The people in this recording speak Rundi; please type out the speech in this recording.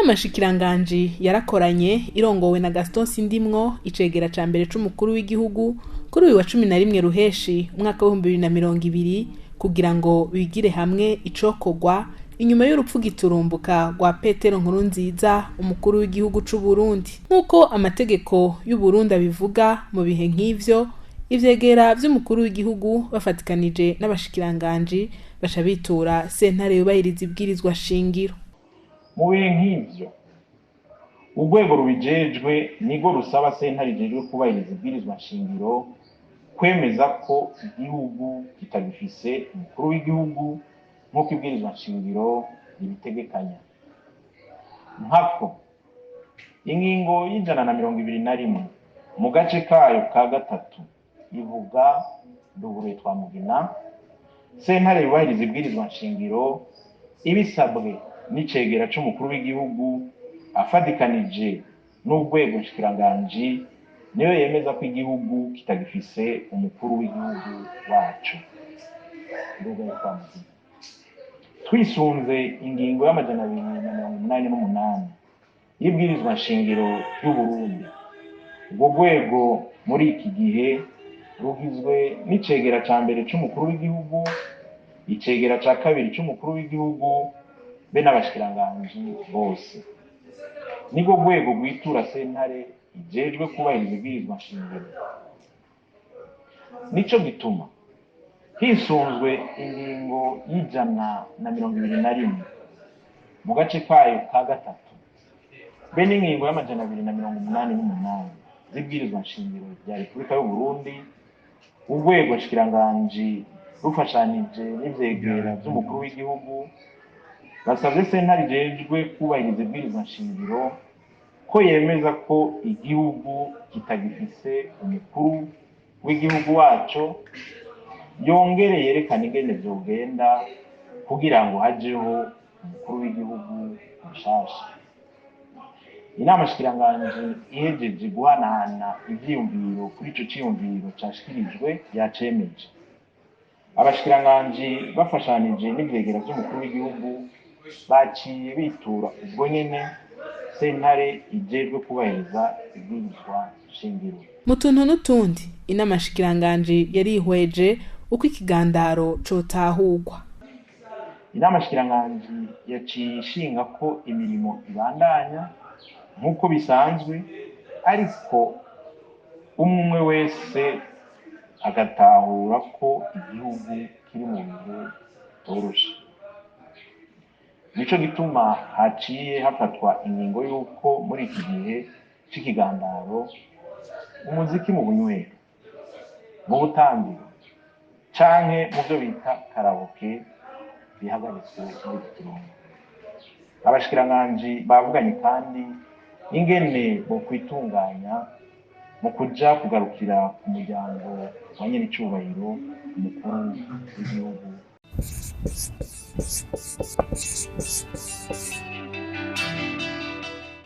Inama nshikiranganji yarakoranye irongowe na Gaston Sindimwo, icegera ca mbere c'umukuru w'igihugu, kuri uyu wa 11 Ruheshi umwaka w'2020, kugira ngo bigire hamwe icokorwa inyuma y'urupfu giturumbuka rwa Petero Nkurunziza, umukuru w'igihugu c'u Burundi. Nk'uko amategeko y'u Burundi abivuga, mu bihe nk'ivyo ivyegera vy'umukuru w'igihugu bafatikanije n'abashikiranganji baca bitura sentare yubahiriza ibwirizwa shingiro. Mu bihe nk'ivyo, urwego rubijejwe nirwo rusaba sentare ijejwe kubahiriza ibwirizwa nshingiro kwemeza ko igihugu kitagifise umukuru w'igihugu nk'uko ibwirizwa nshingiro ribitegekanya. Nkako ingingo y'121 mu gace kayo ka gatatu ivuga nduguruye twamugina: sentare yubahiriza ibwirizwa nshingiro, ibisabwe n'icegera c'umukuru w'igihugu afadikanije n'urwego nshikiranganji, niyo yemeza ko igihugu kitagifise umukuru w'igihugu waco. Nduguruye twamugina. Twisunze ingingo y'288 y'ibwirizwa nshingiro y'Uburundi, urwo rwego muri iki gihe rugizwe n'icegera ca mbere c'umukuru w'igihugu, icegera ca kabiri c'umukuru w'igihugu, be n'abashikiranganji bose. Nirwo rwego rwitura sentare ijejwe kubahiriza ibwirizwa nshingiro. Nico gituma hisunzwe ingingo y'121 mu gace kayo ka gatatu be n'ingingo y'288 z'ibwirizwa nshingiro rya Repubulika y'Uburundi, urwego nshikiranganji rufashanije n'ivyegera vy'umukuru w'igihugu basavye sentare ijejwe kubahiriza ibwirizwa nshingiro ko yemeza ko igihugu kitagifise umukuru w'igihugu waco, yongere yerekane ingene vyogenda kugira ngo hajeho umukuru w'igihugu mushasha. Inama nshikiranganji ihejeje guhanahana ivyiyumviro kuri ico ciyumviro cashikirijwe, yacemeje. Abashikiranganji bafashanije n'ivyegera vy'umukuru w'igihugu baciye bitura ubwo nyene sentare ijejwe kubahiriza ibwirizwa shingiro. Mu tuntu n'utundi, inama nshikiranganji yarihweje uko ikigandaro cotahurwa. Inama nshikiranganji yaciye ishinga ko imirimo ibandanya nk'uko bisanzwe, ariko umwe wese agatahura ko igihugu kiri mu bihe bitoroshe. Nico gituma haciye hafatwa ingingo y'uko muri iki gihe c'ikigandaro umuziki mu bunywero, mu butambiro canke mu vyo bita karaoke bihagaritswe muri iki kiringo. Abashikiranganji bavuganye kandi ingene bokwitunganya mu kuja kugarukira ku muryango wa nyenicubahiro umukuru w'igihugu.